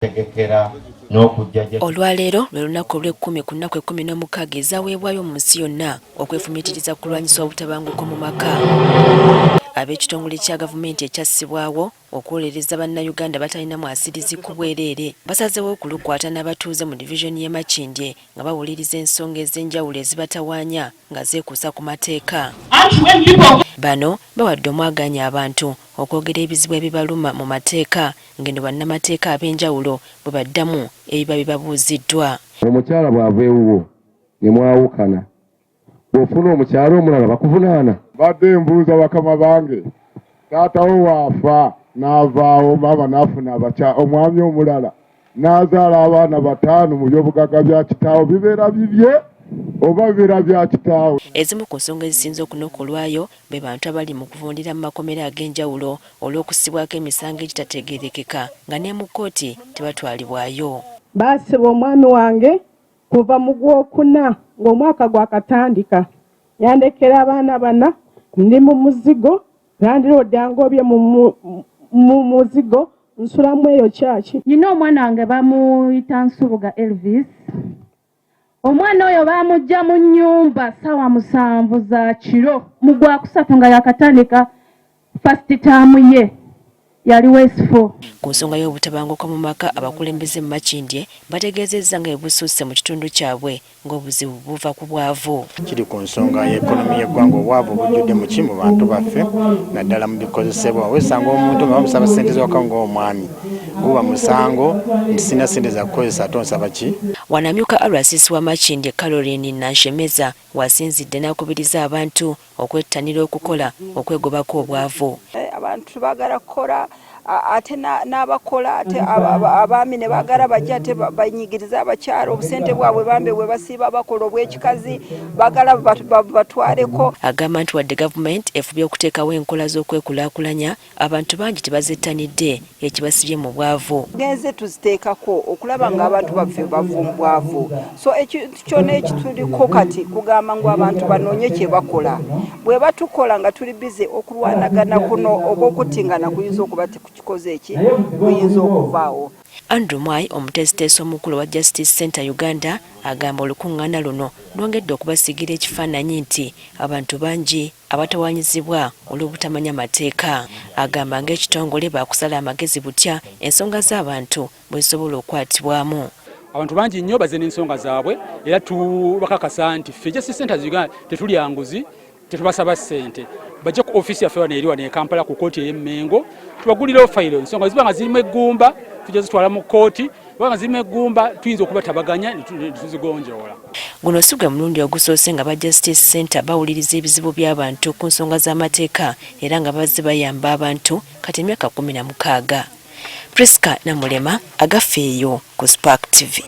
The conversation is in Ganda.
Tegekera n'okujja. Olwaleero lwe lunaku olw'ekkumi ku nnaku 16 ezaweebwayo mu nsi yonna okwefumiitiriza ku kulwanyisa obutabanguko mu maka. Ab'ekitongole kya gavumenti ekyassibwawo okuwolereza Bannayuganda batalina mwasirizi ku bwereere basazeewo okulukwata n'abatuuze mu divizoni y'e Makindye nga bawuliriza ensonga ez'enjawulo ezibatawaanya nga zeekuusa ku mateeka. Bano bawadde omwagaanya abantu okwogera ebizibu ebibaluma mu mateeka, ng'eno bannamateeka ab'enjawulo bwe baddamu ebiba bibabuuziddwa. Omukyala bw'ava ewuwo ne mwawukana, bw'ofuna omukyala omulala bakuvunaana? Mbadde mbuuza bakama bange, taatawo waafa n'avaawo, maama n'afuna omwami omulala n'azaala abaana bataano, mu byobugagga bya kitaawo bibeera bibye oba bibeera bya kitaawe? Ezimu ku nsonga ezisinze okunokolwayo be bantu abali mu kuvundira mu makomera ag'enjawulo olw'okussibwako emisango egitategeerekeka nga ne mu kkooti tebatwalibwayo. Baasiba omwami wange kuva mu Gwokuna ng'omwaka gwakatandika. Yandekera abaana bana, ndi mu muzigo, landiroodi angobye mu muzigo, nsulamu eyo kyaki. Nina omwana wange bamuyita Nsubuga Elvis. Omwana oyo bamugja mu nnyumba ssaawa 7 za kiro mu Gwakusatu nga yakatandika first term ye, yali S4. Ku nsonga y'obutabanguko mu maka, abakulembeze mu Makindye bategeezezza nga bwe bususse mu kitundu kyabwe, ng'obuzibu buva ku bwavu. Kiri ku nsonga y'ekonomi y'eggwanga. Obwavu bujjudde muki mu bantu baffe, naddala mu bikozesebwa. Wesanga omuntu nga bamusaba ssente z'ewaka ng'omwami, guba musango nti sina ssente za kukozesa, ate onsaba ki? Wano amyuka RCC wa Makindye, Caroline Nanshemeza, wasinzidde n'akubiriza abantu okwettanira okukola okwegobako obwavu. Abantu baagala kukola, ate n'abakola, ate abaami ne baagala bajja ate banyigiriza abakyala. Obusente bwabwe bambe bwe basiiba bakola obwekikazi, baagala batwaleko. Agamba nti wadde gavumenti efubye okuteekawo enkola z'okwekulaakulanya, abantu bangi tebazettanidde, ekibasibye mu bwavu. Genze tuziteekako okulaba ng'abantu baffe bava mu bwavu. So ekintu kyonna ekituliko kati kugamba ngu abantu banoonye kye bakola. Bwe batukola nga tuli busy okulwanagana kuno okw'okuttingana, kuyinza okuba tekukikoze eki kuyinza okuvaawo. Andrew Mwai, omuteesiteesi omukulu wa Justice Center Uganda, agamba olukuŋŋaana luno lwongedde okubasiigira ekifaananyi nti abantu bangi abatawaanyizibwa olw'obutamanya mateeka. Agamba ng'ekitongole baakusala amagezi butya ensonga z'abantu bwe zisobola okukwatibwamu. Abantu bangi nnyo bazze n'ensonga zaabwe, era tubakakasa nti ffe Justice Centers Uganda tetulya nguzi, tetubasaba ssente. Bajje ku ofiisi yaffe wano eri wano e Kampala ku kooti ey'Emmengo, tubagulirewo fayiro. Ensonga ziba nga zirimu eggumba, tujja zitwala mu kkooti. Kuba nga zirimu eggumba, tuyinza okubatabaganya ne tuzigonjoola. Guno si gwe mulundi ogusoose nga ba Justice Center bawuliriza ebizibu by'abantu ku nsonga z'amateeka, era nga bazze bayamba abantu kati emyaka 16. Priska Namulema, Agafeeyo ku Spark TV.